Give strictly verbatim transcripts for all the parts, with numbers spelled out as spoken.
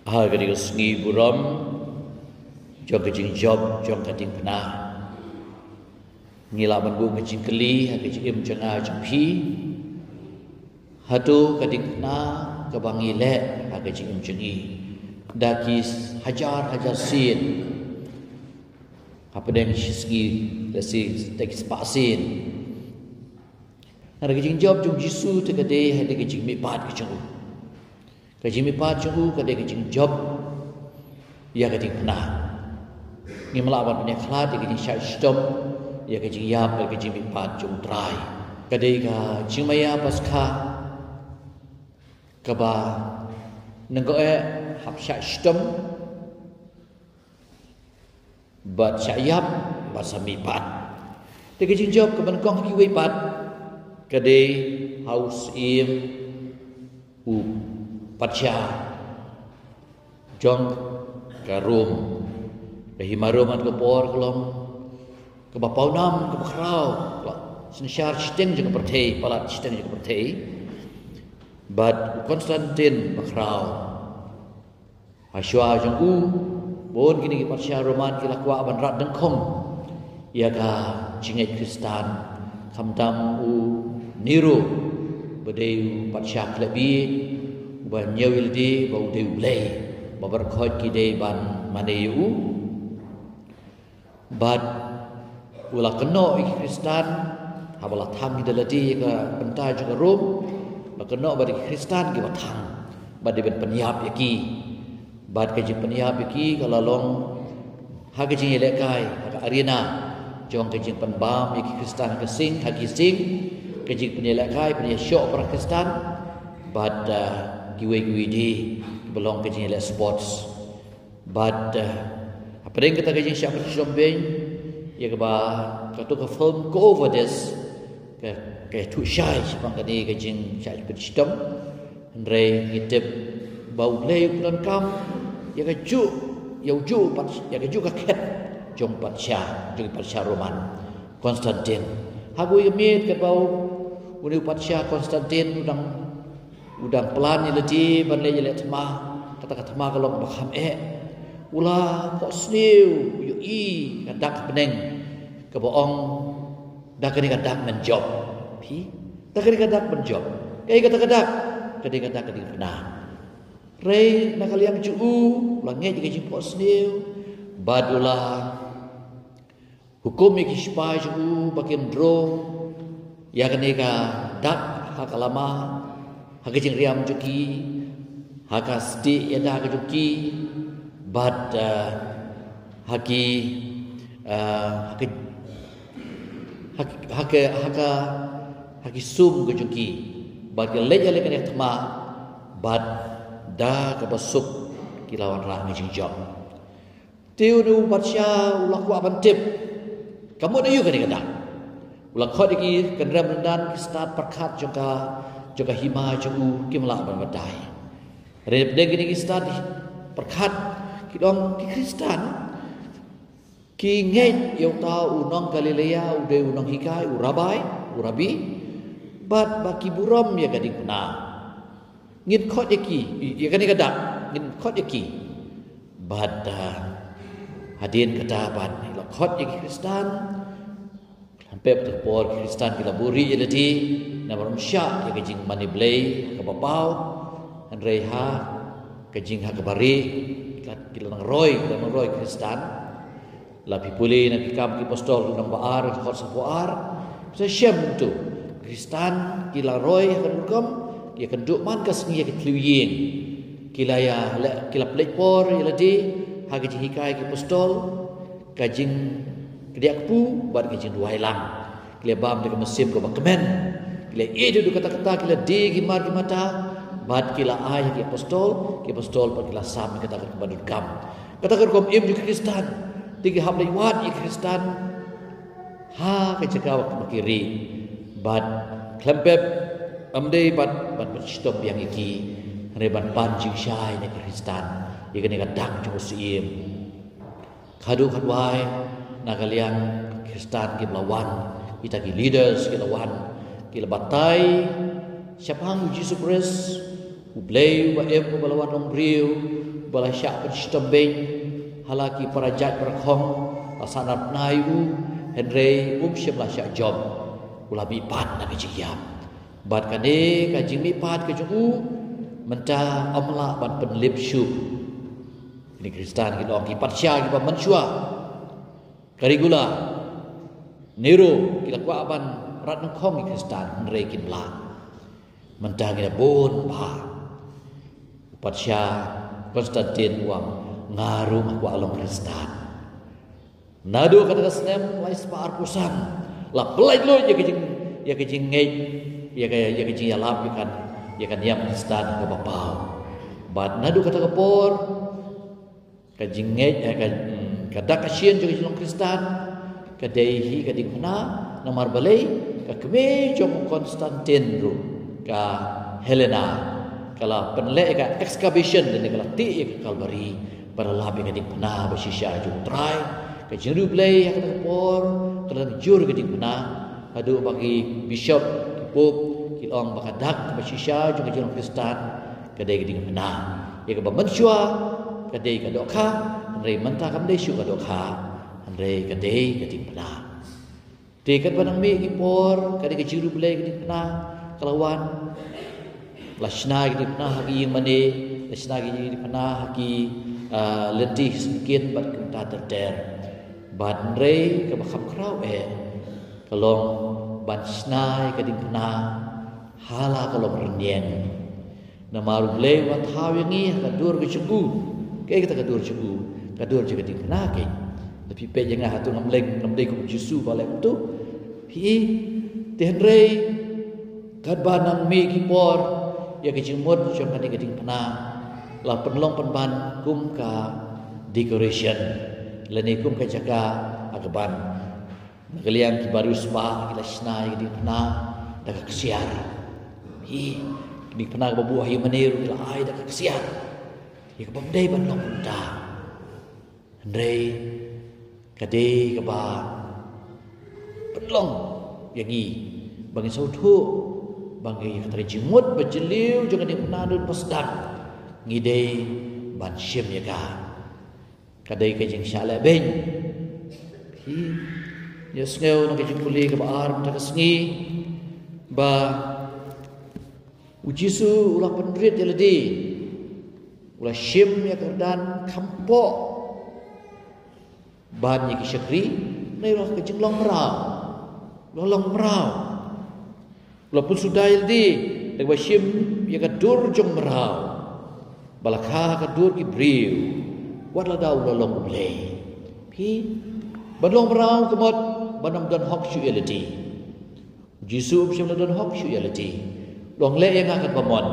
Ha kane ka sngi burom jong ka jingjop jong ka diengphna, ngi lah ban buh ka jingkylli ha ka jingim jong nga jong phi. Hato ka diengphna kaba ngi leh ha ka jingim jong ngi da ki hajar hajar sien, hapdeng shi sngi, lehse da ki spah sien. Hynrei ka jingjop jong u Jisu te ka dei ha ka jingmihpat ka jong u. Ka jingmihpat jong u ka dei ka jingjop ïa ka diengphna. Ngim lah ban pynïakhlad ïa ka jingshah shitom ïa ka jingïap bad ka jingmihpat jong u Trai. Ka dei ka jingmaïa Paskha kaba nangkoh eh hap shah shitom bad shah ïap bad sa mihpat. Te ka jingjop kaba nyngkong ha kiwei pat ka dei ha u syiem u patsha jong ka Rom. Ka hima Rom ha kata ka por ka long kaba pawnam, kaba khraw, kaba synshar shiteng jong ka pyrthei, palat shiteng jong ka pyrthei. Bad u Konstantin ba khraw. Hashwa jong u, bun kine ki patsha Roman ki la kwah ban rat dyngkhong ïa ka jingngeit Khristan. Khamtam u Nero, ba dei u patsha khlem bit, uba ñiew ïalade ba u dei u blei, ba baroh khoit ki dei ban mane ïa u. Bad u la kynnoh ïa ki Khristan, haba la thang ki da lade ïa ka bynta jong ka Rom, la kynnoh ba dei ki Khristan kiba thang, bad dei ban pynïap ïa ki. Bad ka jingpynïap ïa ki ka la long ha ka jingïalehkai, ha ka arena jong ka jingpynbam ïa ki Khristan ha ka sing, ha ki sing, ka jingpynïalehkai, pynïashoh para Khristan, bad, ah, kiwei kiwei de kiba long ka jingïaleh sports. Bad, eh, hapdeng kata ka jingshah pynshitom beiñ ïa kaba kato ka film Quo Vadis ka, ka ïathuh shai shaphang kane ka jingshah pynshitom. Hynrei ngi tip ba U Blei u pyndonkam ïa kajuh, ïa ujuh pat, ïa kajuh ka khet jong u patsha, jong u patsha Roman, Konstantin. Ha kawei ka miet katba une u patsha Konstantin u dang u dang plan ïalade ban leit ïaleh thma. Kata ka thma ka long ba kham eh. U la phohsniew, u ïohi ka dak bneng kaba ong, da kane ka dak men jop. Phi? Da kane ka dak men jop. Kaei kata ka dak? Ka dei ka dak ka diengphna. Hynrei na ka liang jong u, u la ngeit ïa ka jingphohsniew bad u la hukum ïa ki shipai jong u ba kin draw ïa kane ka dak ha ka lama, ha ka jingriam jong ki, ha ka stieh ïada ka jong ki, bad, eh, ha ki, eh, ha ka, ha ka, ha ka, ha ka, ha ki sum ka jong ki. Bad ki leit ïaleh kane ka thma, bad da kaba suk ki la wanrah ka jingjop. Te une u patsha u la kwah ban tip ka mut aïu kane ka dak. U la khot ïa ki kynrem ryndan ki stad pyrkhat jong ka, jong ka hima jong u, kim lah ban batai. Hynrei hapdeng kine ki stad pyrkhat ki ong ki Khristan ki ngeit ïa uta u nong Galilea u dei u nonghikai, u rabai, u rabi, bad ba ki burom ïa ka diengphna. Ngin khot ïa ki, ïa kane ka dak, ngin khot ïa ki. Bad, ah, hadien kata pat la khot ïa ki Khristan. Khlem pep kata ka por ki Khristan ki la buhrieh ïalade namar ym shah ïa ka jingmane Blei kaba paw. Hynrei ha ka jing ha kaba rieh ki la, ki la nang roi, ki la nang roi Khristan. La phi pule na Ki Kam ki Apostol lynnong ba ar, dkhot sanphew ar, sa shem to Khristan ki la roi ha ka rukom, ki ïakynduh man ka sngi ha ki thliew ïing. Ki la ïa leh, ki la pynleit por ïalade ha ka jinghikai ki apostol, ka jingkdiah kpu bad ka jingduwai lang. Ki la bam da ka mynsiem kaba kmen. Ki la ïeh da kata kata, ki la die ki mar ki mata bad ki la ai ha ki apostol, ki apostol bad ki la sam ïa kata kaba donkam. Kata ka rukom im jong ki Khristan. Te ki hap leit wad ïa ki Khristan ha ka jaka ba ki rieh. Bad khlem pep ym dei bad ban pynshitom biang ïa ki, hynrei ban pan jingshai na ki Khristan ïa kane ka dak jong u syiem. Khadduh khadwai na ka liang Khristan kiba la wan, kita ki leaders ki la wan, ki la batai shaphang U Jisu Khrist, U Blei uba im uba la wan long briew, ba la shah pynshitom beiñ ha la ki para jait para khong, la sahnarphna ïa u, hynrei um shym la shah jop. U la mihpat na ka jingïap. Bad kane ka jingmihpat ka jong u mynta ym lah ban pynlip shuh. Kine ki Khristan ki long ki patsha kiba mynshuwa. Ka regular, Nero, ki la kwah ban rat nyngkhong ki Khristan, hynrei kim lah. Mynta ngi da bun bha. U patsha Konstantin u ong, nga ruh nga kwah long Khristan. Naduh kata ka snem lai spah arphew san, la pyllait lut ïa ka jing, ïa ka jingngeit, ïa ka, ïa ka jingïalap ïa ka, ïa ka niam Khristan kaba paw. Bad naduh kata ka por, ka jingngeit, eh, ka, hmm, ka dak ka shin jong ka jinglong Khristan ka dei hi ka diengphna. Namar balei? Ka kmie jong u Konstantin ruh, ka Helena, ka la pynleh ïa ka excavation, lane ka la tih ïa ka Kalbari, ba la lap ïa ka diengphna ba shisha jong U Trai. Ka jingriewblei ha kata ka por ka la nang jur ka diengphna, haduh ba ki bishop, ki pope ki la ong ba ka dak ba shisha jong ka jinglong Khristan ka dei ka diengphna. Ïa kaba mynshuwa ka dei ka dohkha, hynrei mynta kam dei shuh ka dohkha, hynrei ka dei ka diengphna. Te katba nang mih ki por, ka dei ka jingriewblei ka diengphna ka la wan. La shna ïa ka diengphna ha ki ïingmane, la shna ïa ka diengphna ha ki, ah, lynti syngkien bad kumta ter ter. Bad hynrei kaba kham khraw eh ka long ban shna ïa ka diengphna ha la ka long rynïeng. Namar U Blei u la thaw ïa ngi ha ka dur ka jong u. Kaei kata ka dur jong u? Ka dur jong ka diengphna keiñ. Lada phi peit ïa nga hato ngam leh, ngam dei kum U Jisu ba leh kumto? Phi i. Te hynrei katba nang mih ki por, ïa ka jingmut jong kane ka diengphna la pynlong pynban kum ka decoration, lane kum ka jaka ha kaba na ka liang kiba riewspah ki la shna ïa ka diengphna da ka ksiar. Hi, ka diengphna kaba buh ha ïingmane ruh ki la ai da ka ksiar. Ïa kaba ym dei ban long kumta. Hynrei ka dei kaba pynlong ïa ngi ba ngin sngewthuh ba ngi, ïa kata ka jingmut ba jylliew jong ka diengphna ruh ba sdang, ngi dei ban shim ïa ka. Ka dei ka jingshah leh beiñ. Hi, ïohsngew na ka jingpule kaba ar mynta ka sngi ba U Jisu u la pynrit ïa lade, u la shim ïa ka kyrdan kham poh ban ïa ki shakri, ne u la ka jinglong mraw, u la long mraw. U la pynsuda ïa lade da kaba shim ïa ka dur jong mraw, ba la kha ha ka dur ki briew, wat lada u la long U Blei. Phi, ban long mraw ka mut ban ym don hok shuh ïa lade. U Jisu um shym la don hok shuh ïa lade. U ong leh ïa nga katba mon.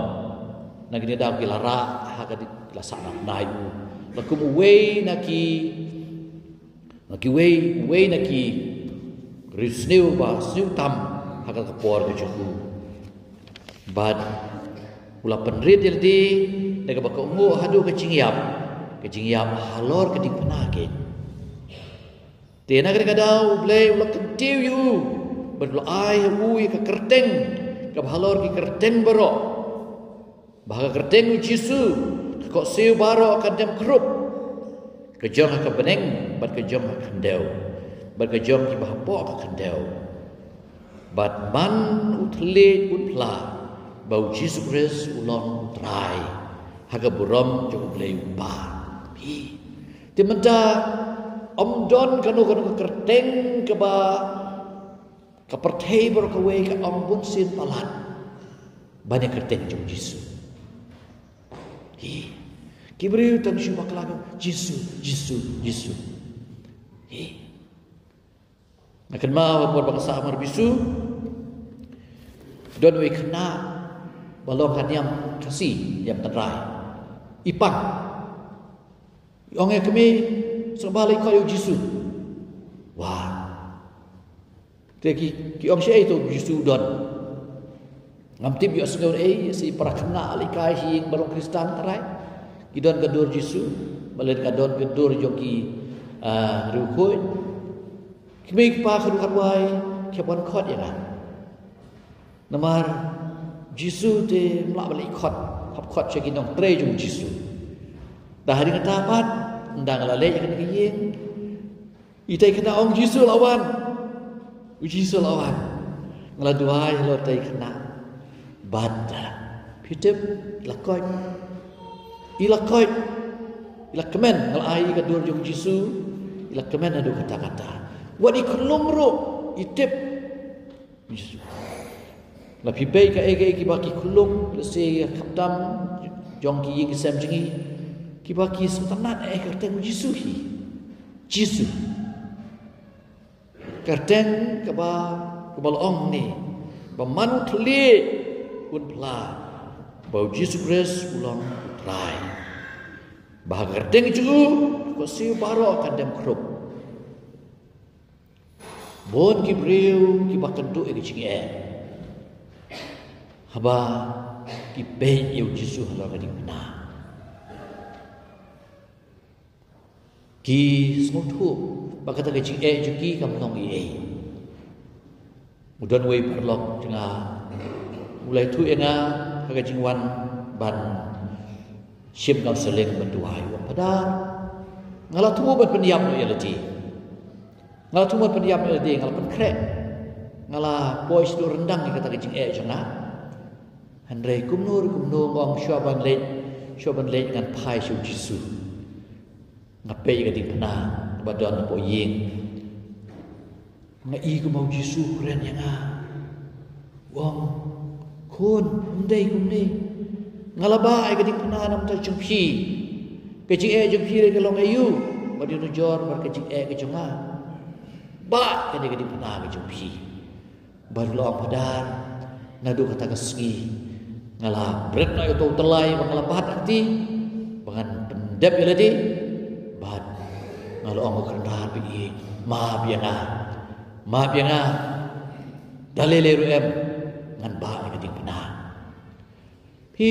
Na kine daw ki la rah ha ka di-, ki la sahnarphna ïa u. La kum uwei na ki Na kiwei, uwei na ki riewsniew ba sniew tam ha kata ka por ka jong u. Bad u la pynrit ïa lade da kaba kohnguh haduh ka jingïap, ka jingïap halor ka diengphna keiñ. Te na kata ka daw U Blei u la kyntiew ïa u bad u la ai ha u ïa ka kyrteng kaba halor ki kyrteng baroh. Ba ha ka kyrteng U Jisu ka khohsiew baroh kan dem khrup, ka jong ha ka bneng bad ka jong ha ka khyndew, bad ka jong kiba hapoh ka khyndew. Bad man u thylliej un phla ba U Jisu Khrist u long U Trai, ha ka burom jong U Blei U Kpa. Hi. Te mynta ym don kano kano ka kyrteng kaba ka pyrthei baroh kawei ka ong bunsien palat ban ïa kyrteng jong U Jisu. Hi. Ki briew tang shu bakla ka Jisu, Jisu, Jisu. Hi. Nga kynmaw ha ka por ba nga sah mar bisu, don uwei u khynnah ba long ha niam Khasi, niam tynrai. I pang. I ong ïa ka kmie, sngewbha leit khot ïa U Jisu. Wah. Te ki, ki ong shaei to U Jisu u don. Ngam tip ïohsngew ei, sa i para khynnah leit kai ha ïing ba long Khristan tynrai. Ki don ka dur Jisu, ba leit ka don ka dur jong ki, ah, riewkhuid. Ki mei ki pa khadduh khadwai ki hap ban khot ïa nga. Namar Jisu te ym lah ban leit khot, hap khot sha ki nongtrei jong U Jisu. Da hadien kata pat, ynda nga la leit ha kane ka ïing, itei i khynnah ong, Jisu la wan. U Jisu la wan. Nga la duwai halor itei i khynnah. Bad, phi tip, i la koit. I la koit. I la kmen, nga la ai ïa ka dur jong u Jisu. I la kmen naduh katta katta. Wat i khyllung ruh, i tip. Jisu. La phi peit kaei kaei kiba ki khyllung, lehse ha khaptam jong ki ïing ki sem jong ngi, kiba ki sngewtynnat eh, ka kyrteng u Jisu hi. Jisu. Ka kyrteng kaba, kaba la ong ne, ba man u thylliej un phla ba u Jisu Khrist u long u Trai. Ba ha ka kyrteng jong u, ka siew baroh kan dem khrup. Bun ki briew kiba kynduh ïa ka jingeh haba ki peit ïa u Jisu halor ka diengphna. Ki sngewthuh ba kata ka jingeh jong ki kam long ei ei. U don uwei u paralok jong nga, u la ïathuh ïa nga ha ka jingwan ban shim counselling, ban duwai, u ong, Phadar, nga la thmu ban pynïap noh ïa lade. Nga la thmu ban pynïap noh ïa lade, nga la pynkhreh. Nga la poi shaduh ryndang ïa kata ka jingeh jong nga. Hynrei kumno ruh kumno, nga ong, shuwa ban leit, shuwa ban leit ngan phai sha u Jisu. Nga peit ïa ka diengphna ba don hapoh ïing. Nga i kumba u Jisu u kren ïa nga. U ong, khun, ym dei kumne. Nga la bah ïa ka diengphna na ka bynta jong phi. Ka jingeh jong phi ruh ka long aïu? Bad ïa u nujor bad ka jingeh ka jong nga. Bah kane ka diengphna ka jong phi. Bad u la ong, Phadar, naduh kata ka sngi nga la bret noh ïa uto u tyllai ba nga la bat ha kti ba ngan pyndep ïa lade. Bad nga la ong, Kynrad ba ïeit, map ïa nga. Map ïa nga. Da lei lei ruh em, ngan bah ïa ka diengphna. Phi,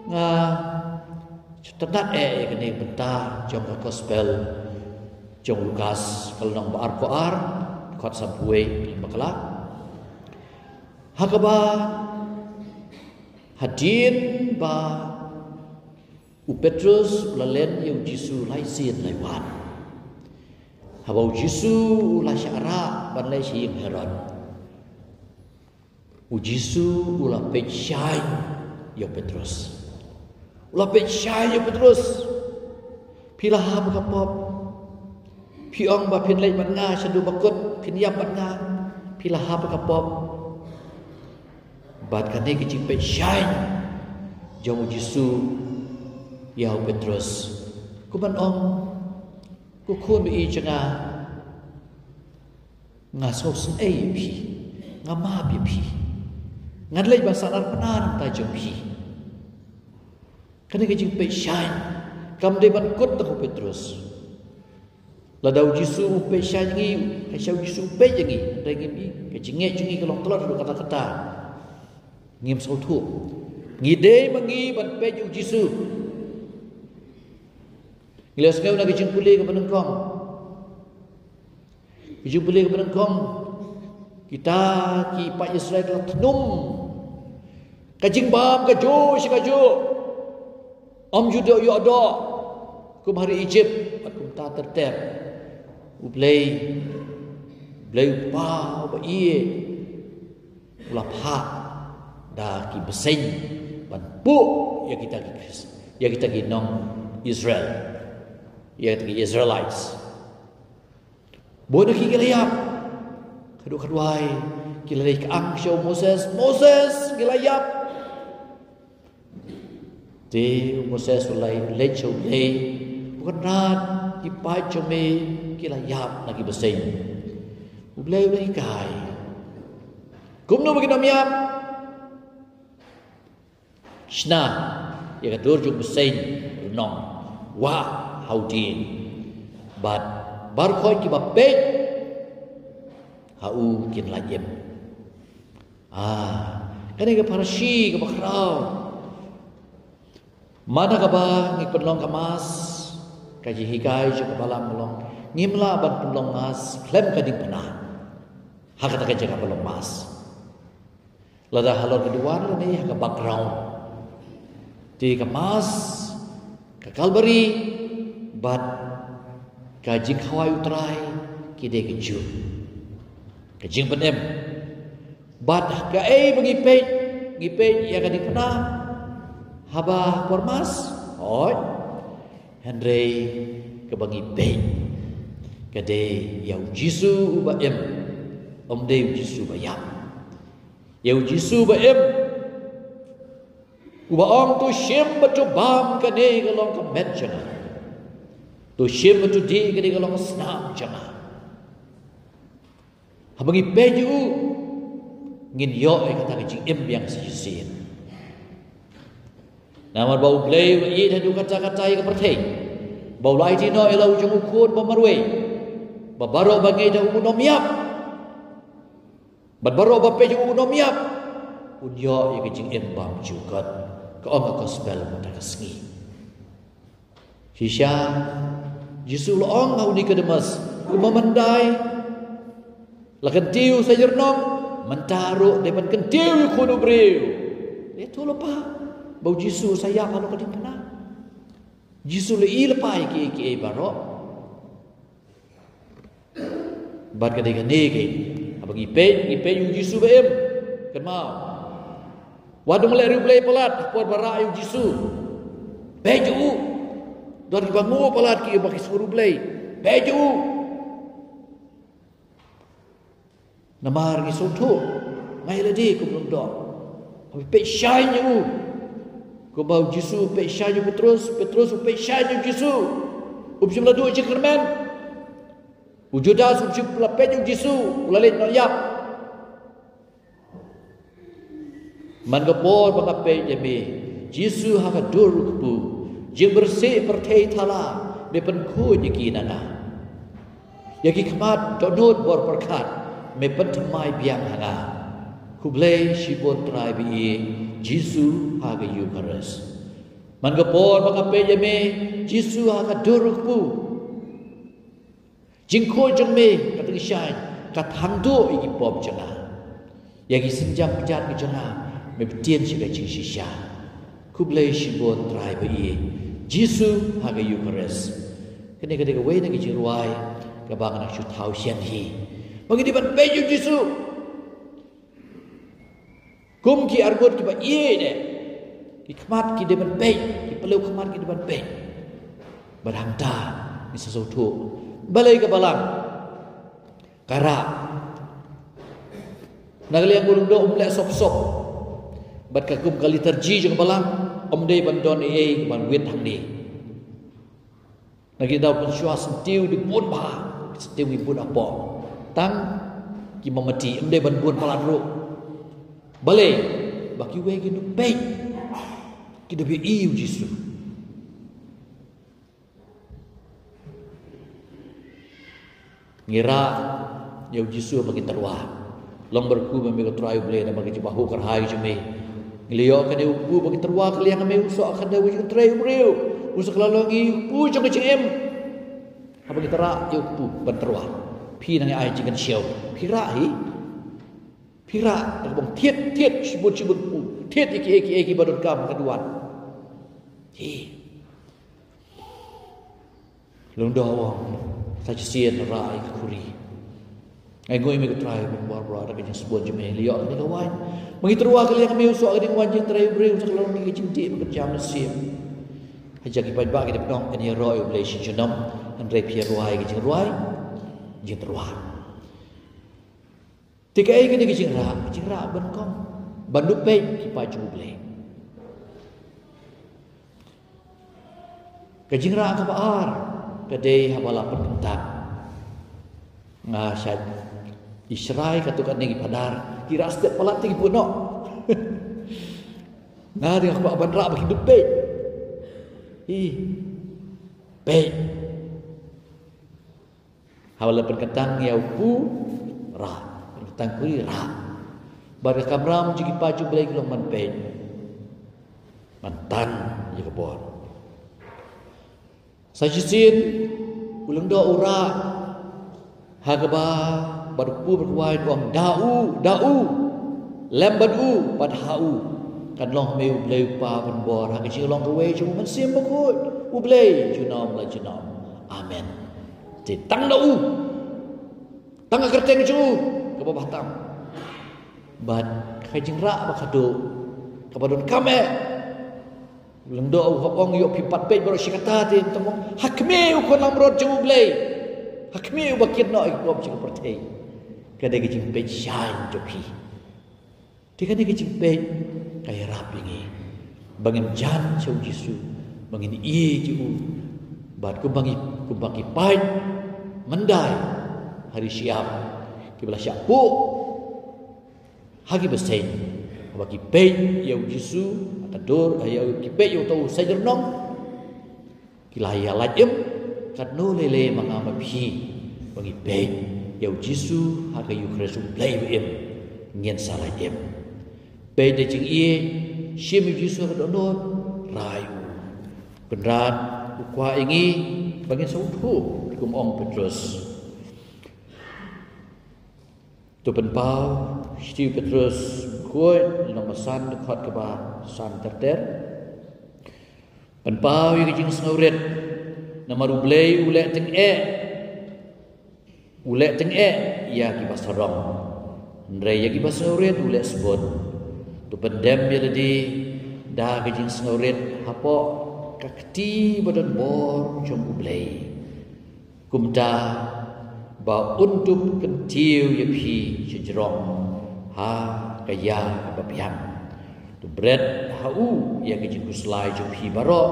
nga sngewtynnat eh ïa kane ka bynta jong ka Gospel jong u Lukas, ka lynnong ba arphew ar, dkhot sanphew wei, kaba khlem bakla. Ha kaba hadien ba u Petros u la len ïa u Jisu lai sien lai wat, haba u Jisu u la shah rah ban leit sha ïing Herod, u Jisu u la peit shaiñ ïa u Petros. U la peit shaiñ ïa u Petros. Phi la hap ka pop. Phi ong ba phin leit bad nga shaduh ba kut, phin ïap bad nga. Phi la hap ka pop. Bad kane ka jingpeit shaiñ jong u Jisu ïa u Petros, kumban ong, ko khun ba ïeit jong nga, nga sngewsynei ïa phi, nga map ïa phi, ngan leit ban sahnarphna na ka bynta jong phi. Kane ka jingpeit shaiñ kam dei ban kut tang ha u Petros. Lada u Jisu u peit shaiñ ïa ngi, ha sha u Jisu u peit ïa ngi, hynrei ngim i, ka jingngeit jong ngi ka long tlot haduh katta katta. Ngim sngewthuh. Ngi dei ma ngi ban peit ïa u Jisu. Ngi la sngew na ka jingpule kaba nyngkong. Ka jingpule kaba nyngkong, kita ki paid Israel la thnum. Ka jingbam kajuh shi kajuh. Ym ju doh ïoh doh kum ha ri Egypt bad kumta ter ter. U Blei, Blei u Kpa uba ïeit, u la phah da ki bseiñ ban buh ïa kita ki Khris-, ïa kita ki nong Israel, ïa kita ki Israelites. Bun na ki ki la ïap. Ka duh ka duwai, ki la leit kyang sha u Moses, Moses, ki la ïap. Te u Moses u la leit sha u Blei, u ong, Kynrad, ki paid jong me ki la ïap na ki bseiñ. U Blei u la hikai kumno ba kin ym ïap. Shna ïa ka dur jong u bseiñ, lynnong, wah ha u dieng, bad baroh kiba peit ha u kin lait im. Ah, kane ka parshi kaba khraw. Man ha kaba ngi pynlong ka Mass, ka jinghikai jong ka Balang ka long, ngim lah ban pynlong Mass khlem ka diengphna ha kata ka jaka pynlong Mass. Lada halor ka duwan lane ha ka background, te ka Mass Ka Kalbari bad ka jingkhawai u Trai ki dei ka jong ka jingpynim. Bad kaei ba ngi peit, ngi peit ïa ka diengphna haba por Mass, hooid. Hynrei kaba ngi peit ka dei ïa u Jisu uba im, ym dei u Jisu ba ïap. Ïa u Jisu ba im, uba ong, to shim bad to bam, kane ka long ka met jong nga. To shim bad to dih, kane ka long ka snam jong nga. Haba ngi peit ïa u, ngin ïoh ïa kata ka jingim biang sa shisien. Namar ba U Blei u la ïeit haduh katta katta ïa ka pyrthei, ba u la aiti noh ïa la u jong u Khun ba marwei, ba baroh ba ngeit ha u un ym ïap. Bad baroh ba peit ha u un ym ïap, un ïoh ïa ka jingim bymjukut. Ka ong ka gospel mynta ka sngi. Shisha Jisu u la ong ha u Nikodemus, kumba myndai la kyntiew sa ïa u nong, mynta ruh dei ban kyntiew ïa u Khun u briew. Ïathuh lypa ba u Jisu u sa ïap halor ka diengphna. Jisu u la ïohi lypa ïa kiei kiei baroh. Bad ka dei kane keiñ, haba ngi peit, ngi peit ïa u Jisu ba im. Kynmaw, wat dang leh riewblei palat ha por ba rah ïa u Jisu. Peit ïa u. Don kiba nguh palat, kiba ki sngew riewblei. Peit ïa u. Namar ngi sngewthuh, nga ïa lade kum lyngdoh, haba peit shaiñ ïa u, kumba u Jisu u peit shaiñ ïa u Petrus, Petrus u peit shaiñ ïa u Jisu. Um shym la duh jingkyrmen. U Judas um shym la peit ïa u Jisu, u la leit noh ïap. Man ka por ba nga peit ïa me, Jisu, ha ka dur u kpu, jingpyrshah pyrthei thala, me pynkhuid ïa ki na nga. Ïa ki khmat dohnud bor pyrkhat, me pynthymmai biang ha nga. Khublei shibun Trai ba ïeit, Jisu ha ka Eucharist. Man ka por ba nga peit ïa me, Jisu, ha ka dur u kpu, jingkhuid jong me, ka tyngshaiñ, ka thangduh ïa ki pop jong nga. Ïa ki sienjam kjat ki jong nga, me btien sha ka jingshisha. Khublei shibun Trai ba ïeit, Jisu ha ka Eucharist. Kane ka dei kawei na ki jingrwai kaba nga nang shu thaw shen hi. Ba ngi dei ban peit ïa u Jisu. Kum ki arngut kiba ïeit, ki khmat ki dei ban peit, ki palew khmat ki dei ban peit. Bad hangta ngi sa sngewthuh balei ka balang ka rah. Na ka liang u lyngdoh um leh sop sop. Bad ka kum ka liturgy jong ka balang, ym dei ban don ei ei ban wit hangne. Na ki daw pynshwa syntiew dei bun bha, syntiew ngi bun hapoh. Tang ki mamati, ym dei ban bun palat ruh. Balei? Ba kiwei kin peit, kin ïohi u Jisu. Ngi rah ïa u Jisu ha ki tyrwa. Long bad u kpu me ko Trai U Blei namar ka jingbahuh kyrhai jong me. Ngi la ïoh kane u kpu ha ki tyrwa, ka liang me u soh ha khyndew ka jong u Trai u briew. U sa kylla long ïa u kpu jong ka jingim. Haba ngi rah ïa u kpu ban tyrwa, phi nang ïa ai jingkynshew. Phi rah hi. Phi rah, da kaba ong thied, thied shibun shibun kpu. Thied ïa kiei kiei kiba donkam ha ka duwan. Hi. Lyngdoh u ong, sa shisien rah ïa ka khuri. Nga ainguh ïa me ko Trai, me bor bor da ka jingsbun jong me, la ïoh kane ka waiñ. Ma ngi tyrwa, ka liang me u soh ha ka diengwaiñ jong u Trai u briew, sa ka long ïa ka jingdih ba kynjam mynsiem. Hajan ki paidbah ki dei ban ong, yn ïaroh ïa U Blei shi junom, hynrei phi ïarwai ka jingrwai jingtyrwa. Te kaei kane ka jingrah? Ka jingrah ban kong, ban peit ki paid jong U Blei. Ka jingrah kaba ar ka dei haba la pynkyntang. Nga shait, i Shrai katto katne ki phadar ki rah step palat te ki buh noh. Nga dei nga kwah ban rah ba kin peit. Hi. Peit. Haba la pynkyntang ïa u kpu, rah. Pynkyntang khuri, rah. Bad ka kamram jong ki paid jong U Blei ka long ban peit, ban tan ïa ka bor. Sa shisien u lyngdoh u rah ha kaba bad u kpu bad ka waiñ, u ong, da u, da u, lem bad u bad ha u. Kan long ha me U Blei U Kpa ban bor ha ka jinglong kawei jong U Mynsiem Bakhuid, U Blei junom la junom. Amen. Te tang na u, tang ka kyrteng jong u kaba bha tam. Bad ka jingrah ba khadduh kaba donkam eh. Lyngdoh u hap ong ïoh phi pat peit baroh shi katta te tang ong ha khmih u khun langbrot jong U Blei, ha khmih uba kit noh ïa ki pop jong ka pyrthei. Ka dei ka jingpeit shaiñ jong phi. Te kane ka jingpeit ka ïarap ïa ngi ba ngin jan sha U Jisu, ba ngin ïeit ïa u. Bad kumba ngi, kumba ngi peit myndai ha ri shyiap kiba la shah buh ha ki bseiñ, haba ki peit ïa U Jisu ha ka dur, ïa ki peit ïa uto u seng jyrnong, ki la ïa lait im. Katno lei lei ma nga ma phi, ba ngi peit ïa U Jisu ha ka Eukharist U Blei ba im, ngin sa lait im. Peit da jingïeit, shim ïa U Jisu ha ka dohnud, rai u. Kynrad u kwah ïa ngi ba ngin sngewthuh kum ong Petrus. To pynpaw, shithi u Petrus bakhuid, lynnong ba san, dkhot kaba san ter ter. Pynpaw ïa ka jingsngewrit, namar U Blei u leh tyngeh, u leh tyngeh ïa kiba sarong, hynrei ïa kiba sngewrit u leh sbun. To pyndem ïa lade da ka jingsngewrit hapoh ka kti ba donbor jong U Blei. Kumta ba un dup kyntiew ïa phi shajrong ha ka ïa kaba biang. To bret ha u ïa ka jingkhuslai jong phi baroh,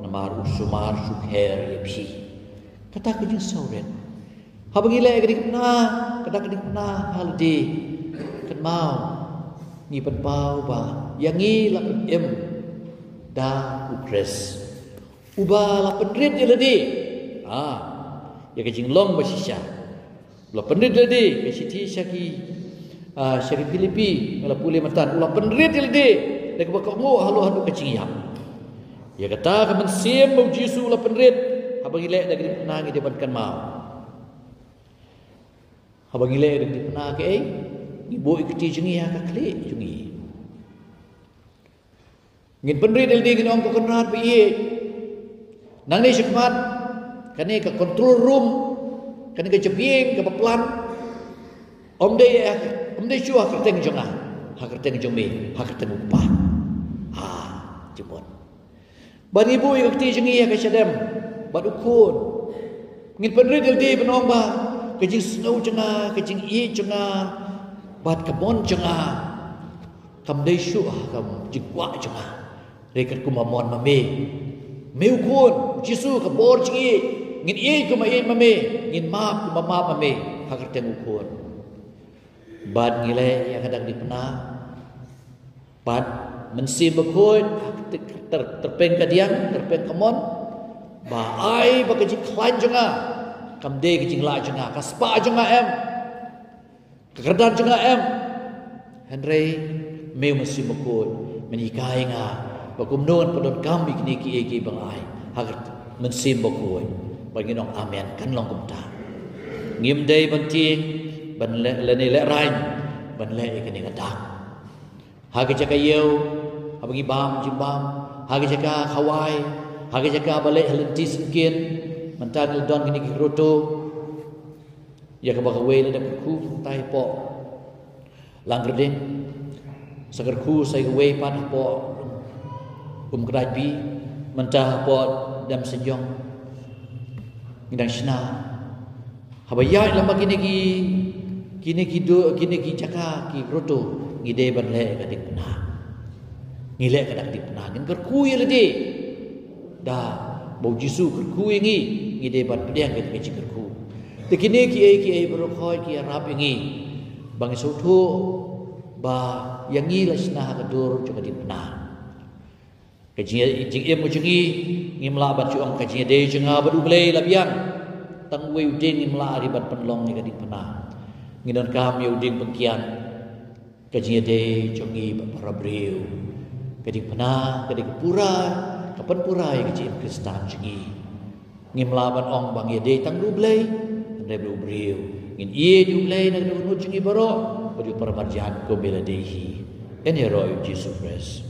namar u sumar sukher ïa phi. Kata ka jingsngewrit. Haba ngi leh ka dingpynneh, kata ka dingpynneh ha lade, kynmaw, ngi pynpaw ba ïa ngi la pynim da U Khrist. Uba la pynrit ïa lade. Ah, ïa ka jinglong ba shisha. U la pynrit ïa lade, ka shithi sha ki, ah, sha ki Philippi, nga la pule mynta, u la pynrit ïa lade da kaba kohnguh halor haduh ka jingïap. Ïa kata ka mynsiem ba U Jisu u la pynrit, haba ngi leh da ka dingpynneh ngi dei ban kynmaw. Haba ngi leh da ka dingpynneh kaei, ngi buh ïa ka kti jong ngi ha ka khlieh jong ngi. Ngin pynrit ïa lade, ngin ong, ko Kynrad ba ïeit, nangne shakhmat, kane ka control room, kane ka jabieng kaba plan, ym dei, ym dei shuh ha kyrteng jong nga, ha kyrteng jong me, ha kyrteng U Kpa. Ha, jingmut. Bad ngi buh ïa ka kti jong ngi ha ka shadem bad U Khun. Ngin pynrit ïa lade ban ong ba ka jingsngew jong nga, ka jingïeit jong nga bad ka mon jong nga kam dei shuh ha ka jingkwah jong nga, hynrei katkum ka mon ma me. Me U Khun Jisu, ka bor jingïeit, ngin ïeit kumba ïeit ma me, ngin map kumba map ma me, ha kyrteng U Khun. Bad ngi leh ïa kata ka dingpynneh. Bad Mynsiem Bakhuid, ter-, ter-, tyrpeng kadiang, tyrpeng kamon, ba ai ba ka jingkhlaiñ jong nga kam dei ka jinglah jong nga, ka spah jong nga em, ka kyrdan jong nga em. Hynrei me Mynsiem Bakhuid, men hikai nga ba kumno ngan pyndonkam ïa kine kiei kiei ba nga ai. Ha ka Mynsiem Bakhuid. Bad ngin ong amen, kan long kumta. Ngim dei ban tieng, ban leh, lane lehraiñ ban leh ïa kane ka dak. Ha ka jaka ïew, haba ngi bam jingbam, ha ka jaka khawai, ha ka jaka ba leit ha lynti syngkien, mynta ngi la don kine ki grotto. Ïa kaba kawei la dep kyrkhu mynta hapoh Langkyrding, sa kyrkhu sa ïa kawei pat hapoh Umkdait B, mynta hapoh Demseiñjeong. Ngi dang shna. Haba ïaid lem bad kine ki, kine ki do, kine ki jaka, ki grotto, ngi dei ban leh ka dingpynneh. Ngi leh ka dingpynneh, ngin kyrkhu ïa lade. Da ba U Jisu u kyrkhu ïa ngi, ngi dei ban pdiang ïa ka jingkyrkhu. Te kine kiei kiei baroh khoit ki ïarap ïa ngi ba ngin sngewthuh ba ïa ngi la shna ha ka dur jong ka dingpynneh. Ka jing, jingim jong ngi, ngim lah ban shu ong ka jingïadei jong nga bad U Blei la biang. Tang uwei u dieng ngim lah ri ban pynlong ïa ka dingpynneh. Ngi donkam ïa u dieng pyngkiad. Ka jingïadei jong ngi bad para briew, ka dingpynneh ka dei ka pura, ka pynpura ïa ka jingim Khristan jong ngi. Ngim lah ban ong ba ngi ïadei tang bad U Blei, hynrei bad u briew. Ngin ïeit ïa U Blei na ka dohnud jong ngi baroh bad ïa u paramarjan kumba la dei hi. Yn ïaroh ïa U Jisu Khrist.